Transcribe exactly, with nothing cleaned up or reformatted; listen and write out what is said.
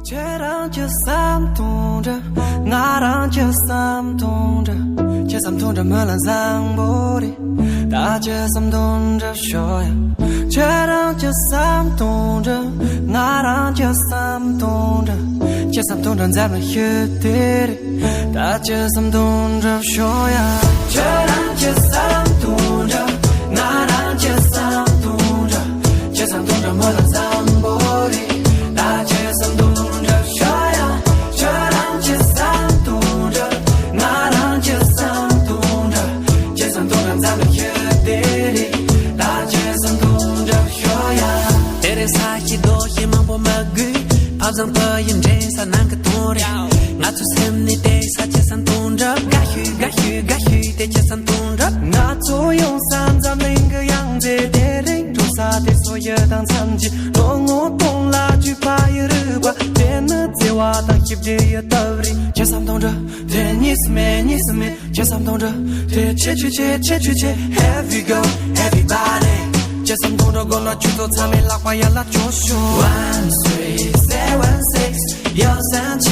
ཁྱེད་རང་གི་བསམ་དོན་འདྲ། ང་རང་གི་བསམ་དོན་འདྲ། ཁྱེད་བསམ་དོན་འདྲ་མོ་ལ་བཟང་པོ་རེད། ད་ཁྱེད་བསམ་དོན་འདྲ་ཤོག་ཡ། ཁྱེད་རང་གི་བསམ་དོན་འདྲ། ང་རང་གི་བསམ་དོན་འདྲ། ཁྱེད་བསམ་དོན་འདྲ་འཛམ་གླིང་ཤོད་དེ་རེད། ད་ཁྱེད་བསམ་དོན་འདྲ་ཤོག་ཡ། ཁྱེད་རང་གི་བསམ་དོན་འདྲ། ང་རང་གི་བསམ་དོན་འདྲ། ཁྱེད་བསམ་དོན་འདྲ་མོ་ལ་བཟང་པོ་རེད། ད་ཁྱེད་བསམ་དོན་འདྲ་ཤོག་ཡ། ཁྱེད་རང་གི་བསམ་དོན་འདྲ། ང་རང་གི་བསམ་དོན་འདྲ། ཁྱེད་བསམ་དོན་འདྲ་འཛམ་གླིང་ཤོད་དེ་རེད། ད་ཁྱེད་བསམ་དོན་འདྲ་ཤོག་ཡ། དེ་རིང་ས་གཞི་རྡོ་གཞི་མང་པོ་མ་དགོས། ཕ་བཟང་ཕ་ཡུལ་འདྲེས་ས་ནང་གི་དོན་རེད། ང་ཚོ་སེམས་ནི་བལྟས་ས་ཁྱེད་བསམ་དོན་འདྲ། དགའ་ཤོས་དགའ་ཤོས་དགའ་ཤོས་དེ་ཁྱེད་བསམ་དོན་འདྲ། ང་ཚོ་ཡོང་ས་འཛམ་གླིང་གི་ཡང་རྩེ། དེ་རིང་འགྲོ་ས་དེ་སོ་ཡི་དང་མཚམས་ཀྱི་ལོ་ངོ་སྟོང་ལ་བརྒྱུད་པ་ཡི་རུས་པ། དེ་ནི་བརྩེ་བ་དང་ཞི་བདེ་ཡི་སྟབས་རེད། ཁྱེད་བསམ་དོན་འདྲ། དེ་གཉིས་སུ་མེད་གཉིས་སུ་མེད། ཁྱེད་བསམ་དོན་འདྲ། དེ་ཁྱེད་ཆོས་ཁྱེད་ཁྱེད་ཆོས་ཁྱེད། Here we go everybody། ཁྱེད་བསམ་དོན་འདྲ། གོ་ལ་ཆུ་ཚོད་ཚང་མའི་ལག་པ་ཡར་ལ་འཇོག་ཤོག One three seven six། ཡོད་སེམས་